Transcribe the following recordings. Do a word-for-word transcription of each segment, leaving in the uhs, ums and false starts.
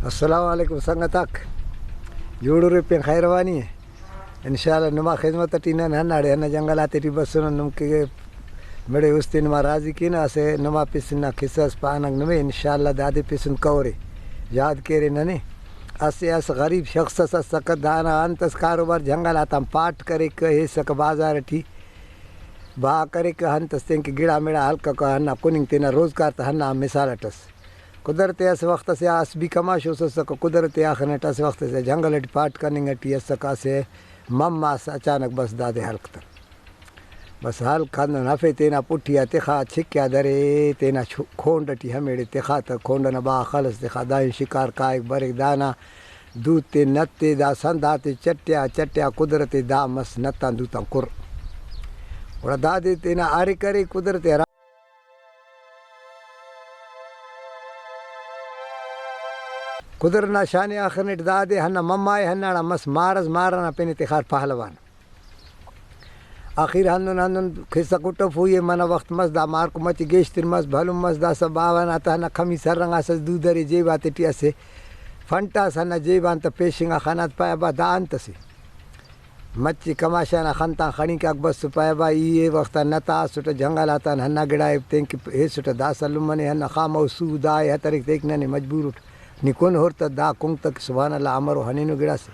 السلام علیکم سنگتاک، جوڑ ارے پین خیروانی ء۔ انشاءاللہ نما خذمت اٹی نن ہنداڑے ہندا جنگل آتے ٹی بسنن، نم کہ مڑے استے نما راضی کینہ، اسہ نما پسن نا قصہ اس پاننگ نمے، انشاءاللہ دادے پسن کورے، یاد کیرے ننے۔ اسہ اس غریب شخص اس اسکہ، دانا انت اس کاروبار، جنگل آتان پاٹ کریکہ، ہیسکہ بازار ٹی با کریکہ، انت اس تینکہ گڑا مڑا ہلککہ، ہندا کننگ تینا روزگار تا ہندا مثال اٹ اس۔ قدرتے اسہ وخت اسے آ اس بھی کماشوس اسکہ، قدرتے آخر نیٹ اسہ وخت اسے جنگل ٹی پاٹ کننگ ٹی اسکہ، اسہ مم آ اس اچانک بس دادے ہلک تہ۔ بس ہلک ہندن ہفے تینا پٹھی آ تخا، چھکیا درے تینا چھ-، کھونڈ ٹی ہمیڑے تخا تہ کھونڈ ئنا با خلس تخا، دائن شکار کائک بریک، دانا دوتے نتے، دا سند آتے چٹیا چٹیا، قدرتے دا مس نتان دوتان کر۔ گڑا دادے تینا ارے کرے قدرتے ہرا قدرت نا شان ء آخر نیٹ دادے ہندا مما ء ہنداڑان مس مار ئس، مار ئنا پن ء تخار پہلوان۔ آخر ہندن ہندن کسہ کٹفوئی ء منہ وخت مس، دا مارکو مچہ گیشتر مس، بھلن مس، داسہ باوہ نا تہ ہندا کمیس ہرنگاسس، دو درے جیب آتیٹی اسہ فنٹ ئس ہندا جیب آن تہ پیشنگا خنات پائے، ابا دا انت ئسے؟ مچے کماشان آ خنتان خننگاک بس، پائے با ای اے وخت آ نتا اسٹ، جنگل آتان ہندا گڑا ء تینکہ ہیسٹ، داسہ لمہ نے ہندا خامہ و سو دا ء ہتریک تیک ننے مجبور اٹ، نی کن ہر تہ دا کنگ تہ کہ سبحان اللہ امرو ہنینو گڑاسے۔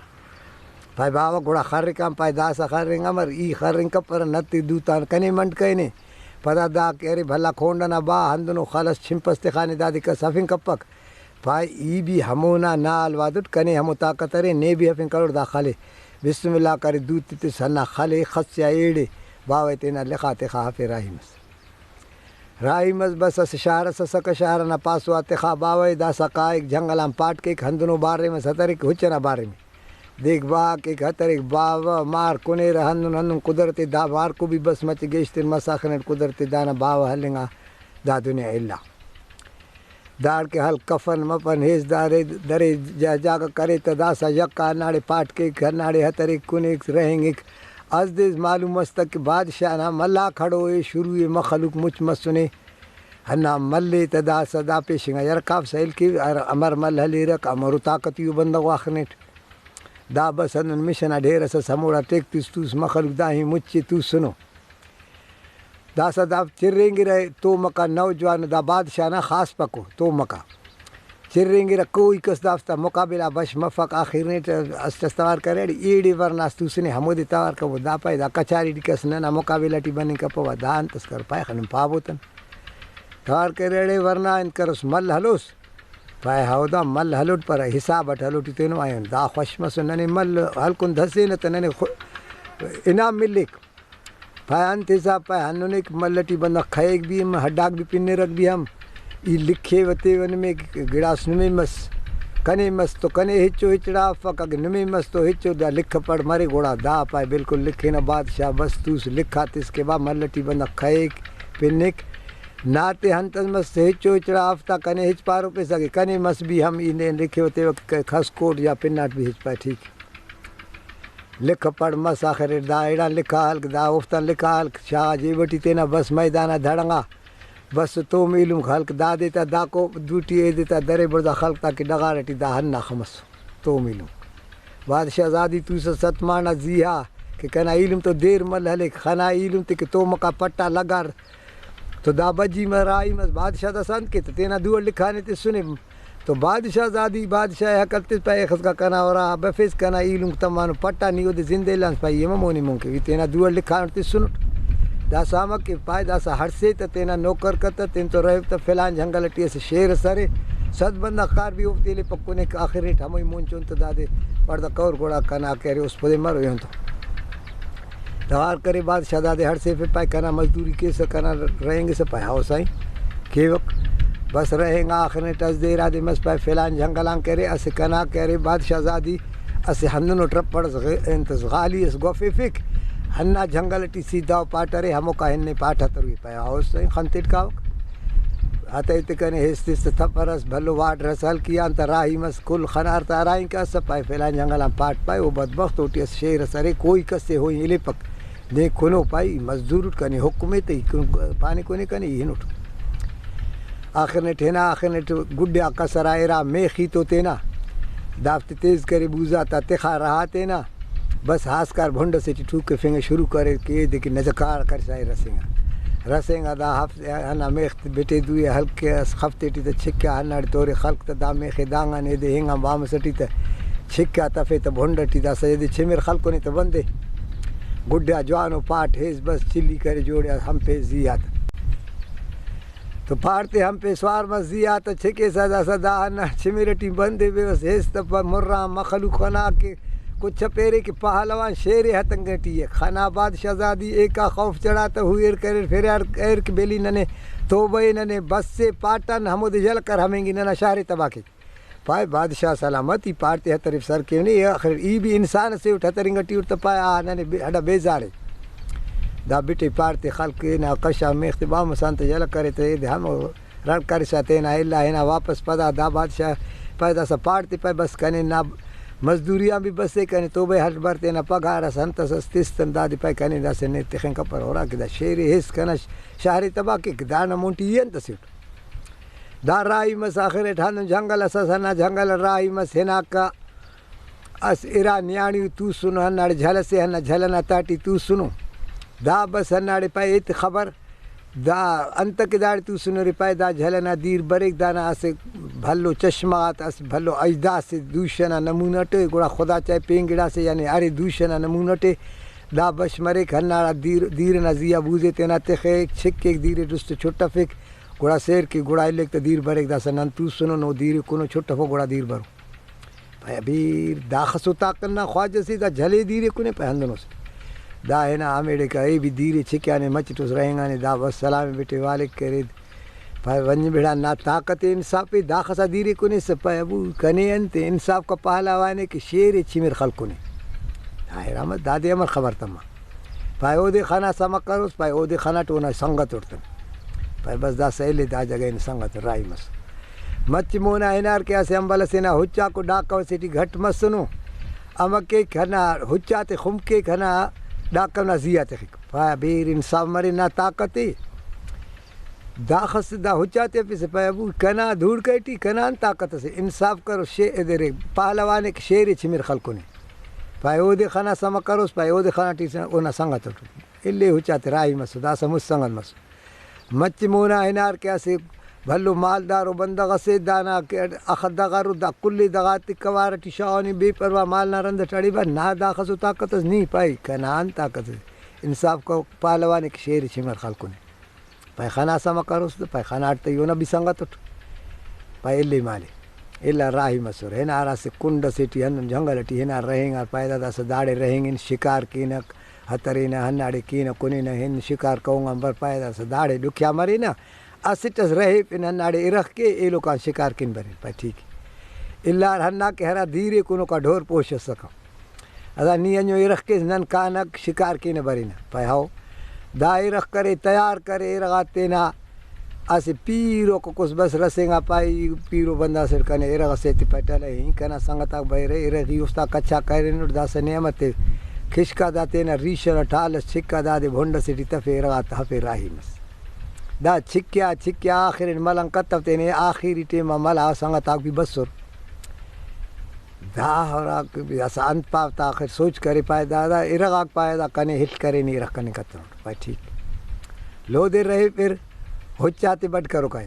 پائے باوہ گڑا خرکان، پائے داسہ خرنگ امر ای خرنگ کپرہ، نت دوتان کنے منڈ کرینے۔ پدا دا کہ ارے بھلا کھونڈ ئنا با ہندنو خلس چمپ ئس تخانے، دادے کس ہفنگ کپک۔ پائے ای بھی ہمونا نا حال وادٹ، کنے ہمو طاقت ارے، نے بھی ہفنگ کرور، دا خلے۔ بسم اللہ کرے، دوتے تس ہندا خلے خسیا ایڑے، باوہ ء تینا لخا تخا ہفے راہی مس۔ راہی مس بس اسہ شار ئس اسکہ، شار ئنا پاسو آ تخا باوہ ء، داسہ کائک جنگل آن پاٹ کیک، ہندنو باریم ئس ہتریک، ہچ ئنا باریم ء۔ دیک با کیک ہتریک، باوہ مار کنیرہ، ہندن ہندن قدرت ء دا مارکو بھی بس مچہ گیشتر مس، آخر نیٹ قدرت ء دانا باوہ ہلنگا دا دنیا الا۔ داڑکہ ہلک کفن مفن ہیس دارے درے جا-، جاگہ کرے تہ داسہ یکا ہنداڑے پاٹ کیک، ہنداڑے ہتریک کنیک رہینگک۔ اسہ دے معلوم مس تہ کہ بادشاہ نا ملاک ہڑو ء، شروع ء مخلوق مچ مسنے۔ ہندا مل ء تہ داسہ دا پیشنگا یرہ کافسہ ہلک ء، ہر امر مل ہلیرک، امرو طاقتی ء بندغ ء آخر نیٹ۔ دا بس ہندن مشن آ ڈھیر ئس ئس، ہموڑا ٹیک تس توس مخلوق دا ہی مچ ء توسنو۔ داسہ دا چرینگرہ تومکا نوجوان، دا بادشاہ نا خاص پکو تومکا چرینگرہ، کوئی کس دافتا مقابلہ بش مفک، آخر نیٹ اسٹ ئس توار کریڑے، ایڑے ورناس توسنے ہمودے توار کبو۔ دا پائے دا کچاری ٹی کس ننا مقابلہ ٹی بننگ کپوا، دا انت ئس کر پائے خنن پابو تن۔ توار کریڑے ورنا انت کروس مل ہلوس۔ پائے ہاو دا مل ہلوٹ پر حساب اٹ ہلوٹ ای تینو آیان دا خوش مسن، ننے مل ہلکن دھسینہ تہ ننے خو-، انعام ملیک۔ پائے انت حساب پائے ہندنک مل ٹی بندغ کھئیک بھی ہم، ہڈاک بھی پنرک بھی ہم۔ ای لکھیوہ تیوہ نمے گڑاس نمے مس، کنے مس تو کنے ہچو ہچڑا افک، اگہ نمے مس تو ہچو دا لکھ پڑھ مرے گڑا دا پائے بالکل لکھینہ بادشاہ بس توس لکھا تس کہ با مل ٹی بندغ کھئیک پنک۔ نا تے ہنتس مس ہچو ہچڑا افتا کنے ہچ پاروپیسہ کہ کنے مس بھی ہم ای نے لکھیوہ تیوہ کہ کھس کوٹ یا پناٹ بھی ہچ پائے ٹھیک۔ لکھ پڑھ مس آخر اٹ دا ایڑان لکھا ہلک، دا اوفتان لکھا ہلک، شاغا جیب ٹی تینا بس میدان آ دھڑنگا۔ بس توم ایلم خلک دادے تا داکو دوٹی ایدے تا درے بڑزا خلک تاکہ ڈغار ٹی دا ہندا خمس توم ایلم۔ بادشاہ زادی توسہ ستمانہ زیہا کہ کنا ایلم تو دیر مل ہلیک، خنا ایلم تے کہ تومکا پٹا لگار۔ تو دا بجی مرائی مس بادشاہ داسہ انت کے تو تینا دو لکھانے تسنے۔ تو بادشاہ زادی بادشاہ ء ہکل تس پائے، ایخس کا کنا اُرا بفیس، کنا ایلم تمانو پٹا، نی اودے زندہ الانس پائے، ایمہ مونی مون کے وی تینا دو لکھانٹ تسنٹ۔ داسہ امر کہ پائے داسہ ہڑسے تہ تینا نوکر کتہ، تین تو رہیو تہ فلان جنگل ٹی اسہ شیر ئس ارے، صد بندغ کار بھی اوفتے الیپک کنے کہ آخر ریٹ ہموئی مون چون تہ دادے پڑدہ کور گڑا کنا کہ ارے اس پدے مرو ایہن تو۔ توار کرے بادشاہ دادے ہڑسیفے پائے کنا مزدوری کیسہ کنا رہینگسہ پائے ہاؤ سائیں کیوک۔ بس رہینگا آخر نیٹ اس دے ارادے مس پائے فلان جنگل آن کہ ارے اسہ کنا کہ ارے بادشاہ زادی اسہ ہندنو ٹرپڑ اس غ-، انت اس غالی اس گوفیفک۔ ہندا جنگل ٹی سیدھا و پاٹ ارے ہموکا ہن نے پاٹ ہتروی پائے ہاؤ سائیں خنتیٹ کاوک۔ ہتہ ایتے کنے ہیس تس تہ تھپر اس بھلو واڈر اس ہلکی آن تہ راہی مس کل خنار تہ ہرائینکہ اسہ پائے فلان جنگل آن پاٹ پائے او بدبخت اوٹی اس شیر اس ارے کوئی کس تے ہوئی الیپک۔ نے کنو پائی مزدور اٹ کنے حکم ء تہ ای کن-، پانے کنے کنے ای ہنوٹ۔ آخر نیٹ ہنا آخر نیٹ گڈیا کسرا ارا میخی تو تینا دافتے تیز کرے، بوزا تا تخا رہا تینا، بس ہاسکار بھنڈ اسے ٹی ٹوکفنگ شروع کرے کہ ایدے کہ نجکار کرسا رسینگا۔ رسینگا دا ہفت ہندا میخ بٹے دوئے ہلکے اس خفتے ٹی تہ چھکا ہنداڑے تورے خلک تہ دا میخے دانگان ایدے ہنگان بامس ٹی تہ چھکا تفے تہ بھنڈ ٹی داسہ ایدے چمر خلکنے تہ بندے گڈا جوانو پاٹ ہیس بس چلی کرے جوڑے ہمپے زی آ تہ۔ تو پاڑ تے ہمپے سوار مس زی آ تہ چھکیسہ داسہ دا ہندا چمر ٹی بندے بے بس ہیس تہ پا مران مخلوق خنا کہ کچھ پیرے کہ پہلوان شیر ہتنگ ٹی ء۔ خنا بادشاہ زادی ایکا خوف چڑھا تہ ہو ایر کریر فریاد کریر کہ بیلی ننے توبہ ء، ننے بس ء پاٹان ہمودے یلہ کر ہمینگی ننا شار ء تباہ کیک۔ پائے بادشاہ سلامت ای پاٹ تے ہتریف سر کیونے، آخر ای بھی انسان سے اٹ ہترنگ ٹی اٹ تہ پائے آ ننے بے-، ہڈا بیزارے۔ دا بٹے پاٹ تے خلق نا کشا میخ تے بامسان تے یلہ کرے تے دے ہمو رڑ کرسا تینا الا ہنا واپس پدا دا بادشاہ پائے داسہ پاٹ تے پائے بس کنے نا مزدوری آن بھی بسے کنے توبہ ہٹ بر تینا پگار اس انت اس اس تس تن دادے پائے کنے داسہ نے تخنگ کپر ہورا کہ دا شیر ہس کنا شہر تباہ کیک دانا مونٹی ای انت اسٹ۔ دا راہی مس آخر اٹ ہندن جنگل اس اس ہندا جنگل راہی مس ہناکہ اس ارا نیاڑی توسنو ہنداڑے جھل سے ہندا جھل ئنا تہٹی توسنو۔ دا بس ہنداڑے پائے ایت خبر دا انت کہ داڑے توسنو رے پائے دا جھل ئنا دیر بریک دانا اسہ بھلو چشمہ غاتا اسہ بھلو اژدھا سے دوشہ نا نمونہ ٹے گڑا خدا چائے پین گڑاسے یعنی ارے دوشہ نا نمونہ ٹے دا بش مریک ہنداڑا دیر دیر ئنا زیہا بوزے تینا تخیک چھکیک دیر ئے ڈسٹ چھٹفک گڑا سیر کے گڑا الیک تہ دیر بریک داسہ نن توسنن او دیر ئے کنو چھٹفو گڑا دیر برو۔ پائے ابیر داخسو طاقت نا خواجہ سے دا جھلے دیر ئے کنے پائے ہندنو سے۔ دا ہنا ہمیڑے کا اے بھی دیر ئے چھکیانے مچٹ اس رہینگانے دا بس سلام بٹے والک کرید۔ پائے ونج بڑا نا طاقت انصاف پہ داخسا دیر ئے کنے سے پائے ابو کنے انت انصاف کا پہلوانے کہ شیر ئے چمر خلکنے۔ طاہر احمد دادے امر خبر تما۔ پائے اودے خنا سما کروس، پائے اودے خناٹ اونا سنگت اٹ تن۔ پائے بس داسہ ایلے دا جگہ نا سنگت راہی مس۔ مچ مونا ہنار کہ اسہ امبل ئسے نا ہچاکو ڈاکو ئسے ٹی گھٹ مسنو۔ امر کیک ہنا ہچاتے خم کیک ہنا ڈاکو نا زیہا تخک۔ پائے بیر انصاف مرے نا طاقت اے۔ داخس دا ہچاتے ہرفسہ پائے ابو کنا دھوڑکے ٹی کنا انت طاقت ئسے انصاف کرو شے ادرے پہلوانے کہ شیر ئے چمر خلکنے۔ پائے اودے خنا سما کروس، پائے اودے خنا ٹی سن-، اونا سنگت اٹ۔ اِلے ہچاتے راہی مسو، داسہ مُست سنگت مسو۔ مچ مونا ہنار کہ اسہ بھلو مالدارو بندغ اسے، دانا کہ اخہ دغرو، دا کل ئے دغاتے کوار ٹی شاغانے، بے پرواہ مال نا رند اٹ اڑے با، نا داخسو طاقت اس، نی پائے کنا انت طاقت اس۔ انصاف کو پہلوان ئے کہ شیر ئے چمر خلکنے۔ پائے خنا سما کروس تہ پائے خناٹ تہ ای اونا بھی سنگت اٹ۔ پائے اِلے مالے۔ اِلا راہی مسر۔ ہنار اسہ کنڈ ئسے ٹی ہندن جنگل ٹی ہنار رہینگار پائے دا داسہ داڑے رہینگن شکار کینک، ہترینہ ہنداڑے کینہ کنینہ ہن شکار کہونگ آن بر پائے داسہ داڑے ڈکھیا مرینہ۔ اسٹ ئس رہیفن ہنداڑے ارغ کے ایلوکان شکار کین برین۔ پائے ٹھیک ءِ۔ اِلار ہندا کہ ہرا دیر ئے کنوکا ڈھور پوش ئسکہ۔ ادا نی انجو ارغ کیس نن کانک شکار کینہ برینہ۔ پائے ہو۔ دا ارغ کرے تیار کرے ارغ آ تینا اسہ پیرو ککس بس رسینگا پائے ای پیرو بندغ اسٹ کنے ارغ ئسے تپہ ٹلہ ہی کنا سنگتاک بریرہ ارغ ای اوفتا کچا کرینٹ داسہ نعمت ءِ کشکا دا تینا ریش ئنا ٹال ئس چھکا دادے بھنڈ ئسے ٹی تفے ارغ آ تہ ہفے راہی مس۔ دا چھکیا چھکیا آخر اٹ ملنگ کتو تینے آخری ٹائم آ ملا سنگتاک بھی بسر۔ دا ہراک بھی اسہ انت پاو تا آخر سوچ کرے پائے دا، دا ارغاک پائے دا کنے ہل کرے نی ارغ کنے کتنٹ۔ پائے ٹھیک۔ لودے رہیفر ہچاتے بڈ کروکائے۔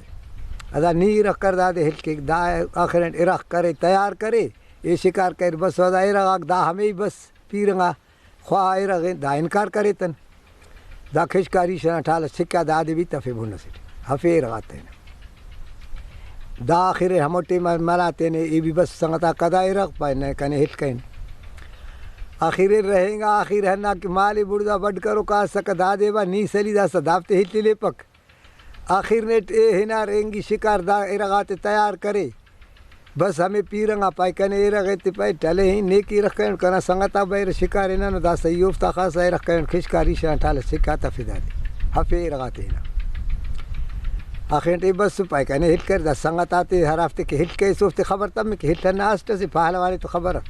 ادا نی ارغ کر دادے ہل کیک۔ دا آخر انٹ ارغ کرے تیار کرے۔ اے شکار کریر بس ادا ارغاک دا ہمے بس پیرنگا خواہا ارغ ءِ، دا انکار کریتن۔ دا کشکا ریش ئنا ٹال ئس چھکا دادے بھی تفے بھن ئسیٹ۔ ہفے ارغ آ تینا۔ دا آخر ہمو ٹائم آ ملا تینے ای بھی بس سنگتا کدا ارغ پائے نئے کنے ہل کین۔ آخر رہینگا آخر ہندا کہ مالے بڑزا بڈ کروکا اسکہ دادے با نی سلی داسہ دافتے ہل تلیپک۔ آخر نیٹ اے ہنار اینگی شکار دا ارغ آتے تیار کرے۔ بس ہمے پیرنگ آ پائے کنے ارغ ایتے پائے ٹلے ہی نیک ارغ کرینٹ کنا سنگت آ بریرہ شکار ہنانو داسہ ای اوفتا خاصا ارغ کرینٹ کشکا ریش ئنا ٹال ئس چھکا تفے دادے ہفے ارغ آتے ہنا۔ آخر نیٹ اے بس پائے کنے ہل کر دا سنگت آتے ہرافتے کہ ہل کیس اوفتے خبر تمک کہ ہل ہنا اسٹ ئسے پہلوان ءِ تو خبر اف۔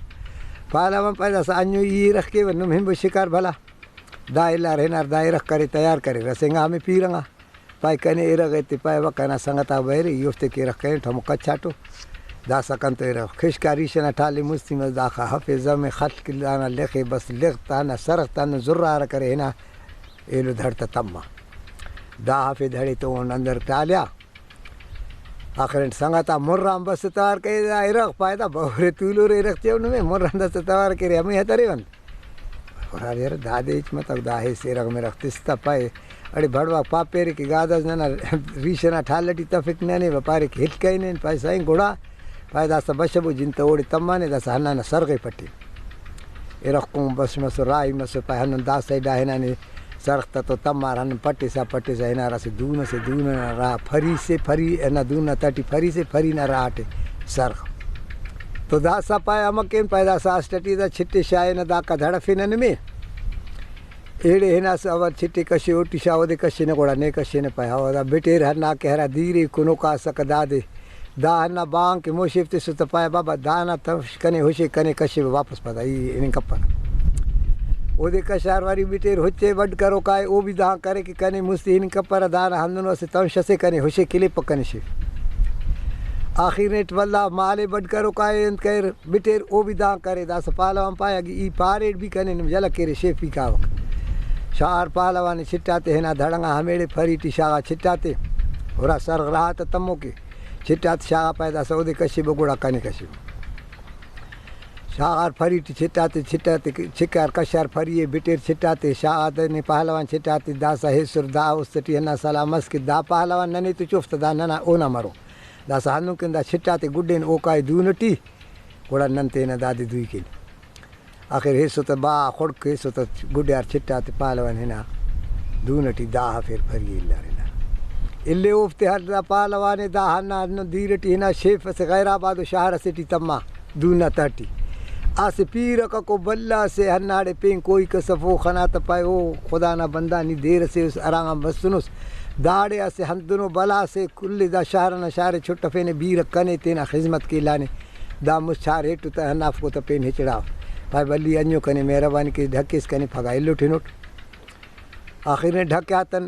پہلوان پائے داسہ انجو ای ارغ کیوہ نم ہنبو شکار بھلا۔ دا الار ہنار دا ارغ کرے تیار کرے رسینگا ہمے پیرنگ آ۔ پائے کنے ارغ ایتے پائے و کنا سنگت آ بریرہ ای اوفتے کہ ارغ کرینٹ ہمو کچاٹو۔ داسہ کنتو ارغ خشکا ریش ئنا ٹالی مستی مس، داخہ ہفے زمے خل کہ دانا لخے بس لغ تا ہندا سرغ تا ہندن زرارہ کرے ہنا ایلو دھڑ تا تما۔ دا ہفے دھڑے تو اون اندر ٹالیا۔ آخر انت سنگتا مران بس توار کرے دا ارغ پائے دا بورے تولورے ارغ چیو نمے مران داسہ توار کرے ہمے ہترے انت۔ پارے یار دادے ہچ متو، دا ہیس ارغ مرغ تس تا پائے۔ اڑے بھڑواک پاپیرے کہ گاداز ننا ریش ئنا ٹال ئٹی تفک ننے، و پارے کہ ہل کئینین، پائے سائیں گڑا پائے داسہ بشبو جن تہ اوڑے تمانے، داسہ ہندانا سرغے پٹے۔ ارغ کن بش مسر، راہی مسر، پائے ہندن دا سائیڈا ہنانے سرغ تا تو تمار ہندن پٹسا پٹسا ہنار اسہ دون ئسے، دون ئنا راہ پھری سے، پھری ہندا دون نا تہٹی پھری سے، پھری نا راہ ٹی سرغ۔ تو داسہ پائے امکین، پائے داسہ اسٹ ئٹی دا چھٹے شاغنہ داکا دھڑفنہ نمے۔ ایڑے ہناسہ اول چھٹے کشے، اوٹی شاغ اودے کشنہ، گڑا نے کشنہ، پائے ہو دا بٹیر ہندا کہ ہرا دیرے کنوکا اسکہ دادے۔ دا ہندا بانگ کہ موشیف تسر تہ پائے بابا دانا تفش کنے ہشے، کنے کشے واپس پدا ای ہننگ کپرہ۔ اودے کشار واری بٹیر ہچے بڈ کروکائے، او بھی داہان کرے کہ کنے مستی ہننگ کپرہ، دانا ہندنو اسہ تنش اسے کنے ہشے کلیپہ کنے شیف۔ آخر نیٹ ولدا مالے بڈ کروکائے انت کریر بٹیر، او بھی داہان کرے۔ داسہ پہلوان پائے اگہ ای پاریٹ بھی کنے نم یلہ کیرے شیف ای کاوک۔ شاغار پہلوان چھٹاتے ہنا دھڑنگا ہمیڑے پھری ٹی شاغا چھٹاتے، ہرا سرغ راہ تہ تموکے۔ چھٹاتے شاغا پائے داسہ اودے کشبہ گڑا کنے کشبہ۔ شاغار پھری ٹی چھٹاتے، چھٹاتے چھکار کشار پھری ئے بٹیر چھٹاتے شاغاتے نے پہلوان چھٹاتے داسہ ہیسر دا است ٹی ہندا سلاہ مس کہ دا پہلوان ننے تو چوف تہ دا ننا اونا مرو۔ داسہ ہندن کن دا چھٹاتے گڈین اوکائے دون ٹی گڑا نن تینا دادے دوئی کین۔ آخر ہیسو تہ با خڑک ہیسو تہ گڈیار چھٹاتے پہلوان ہنا دون ٹی دا ہفیر پھری الار ہنا۔ الے اوفتے ہر دا پہلوان ئے دا ہندا ہندن دیر ٹی ہنا شیف اسہ غیر آبادو شہر اسے ٹی تما دون نا تہٹی۔ اسہ پیرککو بلہ اسے ہنداڑے پین کوئی کس اف او خنا تہ پائے او خدا نا بندہ نی دیر اسے اس ہرانگان بسنس۔ داڑے اسہ ہندنو بلا اسے کل دا شہر ئنا شار ئے چھٹفینے بیرک کنے تینا خذمت کے لانے۔ دا مچ چھار ہیٹو تہ ہندافکو تہ پین ہچڑا اف۔ پائے بلی انجو کنے مہربانی کے ڈھکیس کنے پھگہ ایلوٹ ہنوٹ۔ آخر نے ڈھکیاتن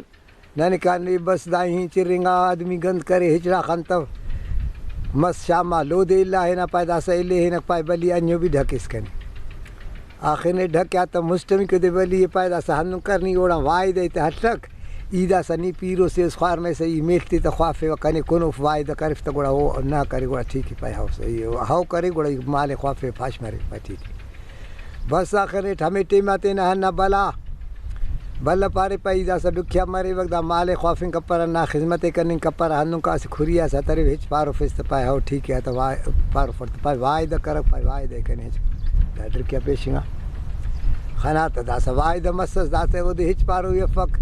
ننے کان نے بس دا ہی چرینگا آدمی گند کرے ہچڑا خنتو۔ مس شاما لودے الا ہنا پائے داسہ الے ہنک پائے بلی انجو بھی ڈھکیس کنے۔ آخر نے ڈھکیاتہ مسٹمیکو دے بلی ئے پائے داسہ ہندن کر نی اوڑان واعدہ ئے تہ ہلک۔ ای داسہ نی پیرو سے اس خوار مریسہ ای میڷ تے تہ خوافیوہ کنے کن اوف واعدہ کرف تہ گڑا او نہ کرے گڑا ٹھیک ءِ پائے ہو صحیح ءِ۔ ہو کرے گڑا ای مال ئے خوافیوہ پاش مرے پائے ٹھیک ءِ۔ بس آخر نیٹ ہمے ٹائما تینا ہندا بلا بلہ پارے پائے ای داسہ ڈکھیا مریوک دا مال ئے خوافنگ کپرہ نا خذمت ئے کننگ کپرہ ہندن کا اسہ کھری آ سا تریو ہچ پاروفیس تہ پائے ہو ٹھیک ءِ تہ وا-، پاروفٹ تہ پائے واعدہ کرک پائے واعدہ ئے کنے ہچ دا ڈرکیا پیشنگا۔ خنا تہ داسہ واعدہ مسس، داسہ اودے ہچ پاروئی افک۔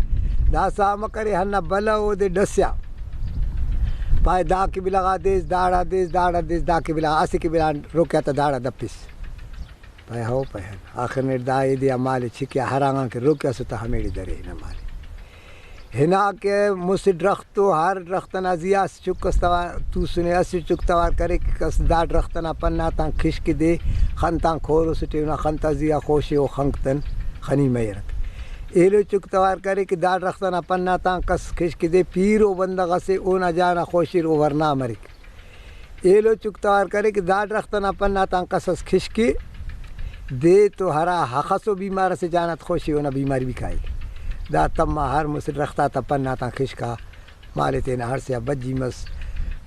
داسہ امر کرے ہندا بلہ اودے ڈسیا۔ پائے دا قبلہ غا دیس، داڑا دیس، داڑا دیس، دا قبلہ غا، اسہ قبلہ آن روکیا تہ داڑا دپس۔ پائے ہو پائے ہن۔ آخر نیٹ دا ایدے آ مالے چھکیا ہرانگان کہ روکیا سو تہ ہمیڑے درے ہنا مالے۔ ہنا کہ مسہ ڈرخت تو ہر ڈرخت ئنا زیہا اسہ چک ئس توار توسنے، اسہ چک توار کرے کہ کس دا ڈرخت ئنا پن آتان کھشک دے خن تان کھورس ٹی اونا خن تا زیہا خوشے او خنک تن خنی مریرک۔ ایلو چک توار کرے کہ دا ڈرخت ئنا پن آتان کس کھشک دے پیرو بندغ ئسے اونا جان آ خوشیر او ورنا مریک۔ ایلو چک توار کرے کہ دا ڈرخت ئنا پن آتان کس ئس کھشکے دے تو ہرا ہخسو بیمار ئسے جان آتہ خوشی اونا بیماری بھی کائک۔ دا تما ہر مسہ ڈرخت آتا پن آتان کھشکا مالے تینا ہڑسیا بجی مس۔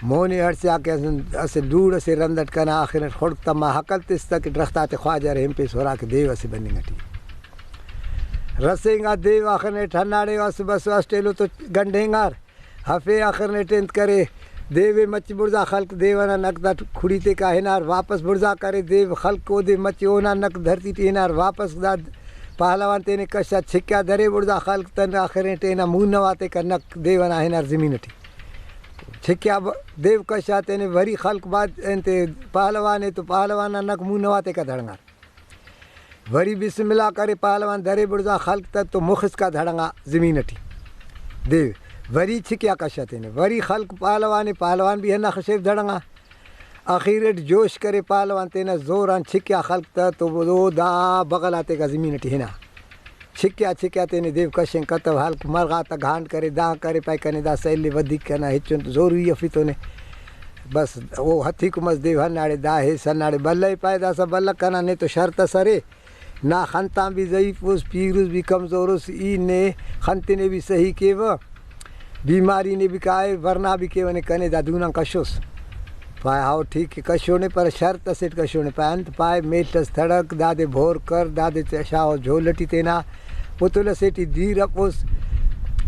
مونے ہڑسیا کہ اسہ، اسہ لوڑ ئسے رند ئٹ کنا آخر ئٹ خڑک تما ہکل تس تہ کہ ڈرخت آتے خواجہ ارے ہنپیس ہراکہ دیو ئسے بننگ ئٹی۔ رسینگا دیو آخر نیٹ ہنداڑے اسہ بسو اسٹ ایلو تو گنڈینگار۔ ہفے آخر نیٹ انت کرے، دیو ئے مچ بڑزا خلک دیو ئنا نک دا کھڑی تے کا ہنار واپس بڑزا کرے، دیو خلک اودے مچ اونا نک دھرتی ٹی ہنار واپس دا پہلوان تینے کشا چھکیا درے بڑزا خلک تن آخر نیٹ اینا مون نواتے کا نک دیو ئنا ہنار زمین ٹی چھکیا ب-، دیو کشا تینے وری خلک بعد انتے پہلوان ئے تو پہلوان نا نک مون نواتے کا دھڑنگار۔ وری بسم اللہ کرے پہلوان درے بڑزا خلک تہ تو مخ اسکا دھڑنگا زمین ٹی دے۔ وری چھکیا کشا تینے، وری خلک پہلوان ئے، پہلوان بھی ہندا خشیف دھڑنگا۔ اخیر اٹ جوش کرے پہلوان تینا زور آن چھکیا خلک تہ تو او دا بغل آتیکا زمین ٹی ہنا۔ چھکیا چھکیا تینے دیو کشنگ کتو، ہلک مرغاتا گھانڈ کرے، داہن کرے پائے کنے داسہ الے ودیک کنا ہچن زوروئی افیتونے۔ بس او ہتھیکو مس دیو ہنداڑے دا ہیس ہنداڑے۔ بلہ ءِ پائے داسہ بلہ کنا نے تو شرط ئس ارے، نا خن تان بھی ضعیف اس، پیرس بھی کمزور اس، ای نے خن تینے بھی صحیح کیوہ، بیماری نے بھی کائے، ورنا بھی کیوہ نے کنے دا دون آن کشوس۔ پائے ہاؤ ٹھیک کہ کشونے، پر شرط اسیٹ کشونے۔ پائے انت؟ پائے میڷ اس تھڑک، دادے بھور کر، دادے شاغوس جھول ٹی تینا، پتل اسے ٹی دیر ہرفوس،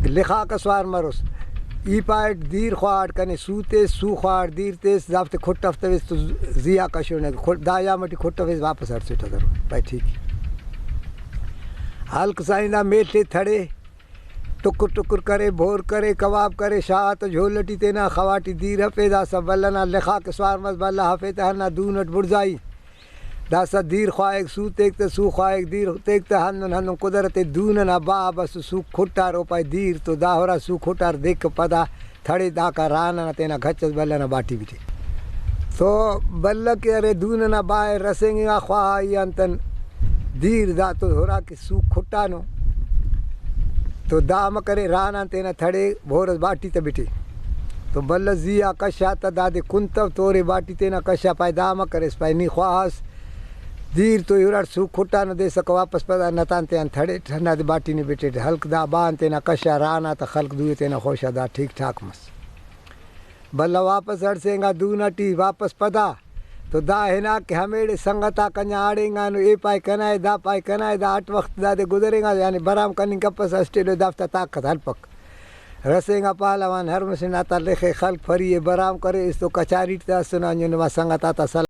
لخاک اس وار مروس۔ ای پائٹ دیر خواہٹ کنے سو تیس، سو خواہٹ دیر تیس، دافتے کھٹفتویس تو زی آ کشونے، کھٹ-، دا یام ٹی کھٹفیس واپس ہڑسیٹ درو۔ پائے ٹھیک ءِ۔ ہلک سائیں دا میڷ ءِ تھڑے، ٹکر ٹکر کرے، بھور کرے، کباب کرے، شاغا تہ جھول ٹی تینا، خوا ٹی دیر ہرفے، داسہ بلہ نا لخاک اس وار مس، بلہ ہرفے تہ ہندا دون اٹ بڑزائی۔ داسہ دیر خواہک سو تیک تہ، سو خواہک دیر تیک تہ، ہندن ہندن قدرت دون ئنا باب ئس، سوک کھٹار او پائے دیر تو دا ہرا سوک کھٹار دیکھ پدا تھڑے داکا ران ئنا تینا گچ ئس بلہ نا باٹی بٹے۔ تو بلہ کہ ارے دون ئنا با ئے رسینگنگا خواہائی آن تن دیر دا تو ہرا کہ سوک کھٹانو تو دا امر کرے ران آن تینا تھڑے بھور ئس باٹی تہ بٹے۔ تو بلہ زی آ کشا تہ دادے کنتو تورے باٹی تینا کشا پائے دا امر کریس پائے نی خواہس دیر تو ہراٹ سوک کھٹانو دیسکہ واپس پدا نتان تیان تھڑیٹ ہندادے باٹی نے بٹیٹ ہلک دا با آن تینا کشا ران آ تہ خلک دوئے تینا خوشا دا ٹھیک ٹھاک مس۔ بلہ واپس ہڑسینگا دون اٹی واپس پدا تو دا ہنا کہ ہمیڑے سنگتاک انجا آڑینگانو، اے پائے کنا ءِ، دا پائے کنا ءِ، دا اٹ وخت دادے گزرینگا، یعنی برام کننگ کپسہ اسٹ ایلو دافتا طاقت ہلپک۔ رسینگا پہلوان ہر مسہ نا تا لخے خلک پھری ءِ برام کرے، استو کچاری ٹی تا اسنو، انجن نما سنگت آتا سلام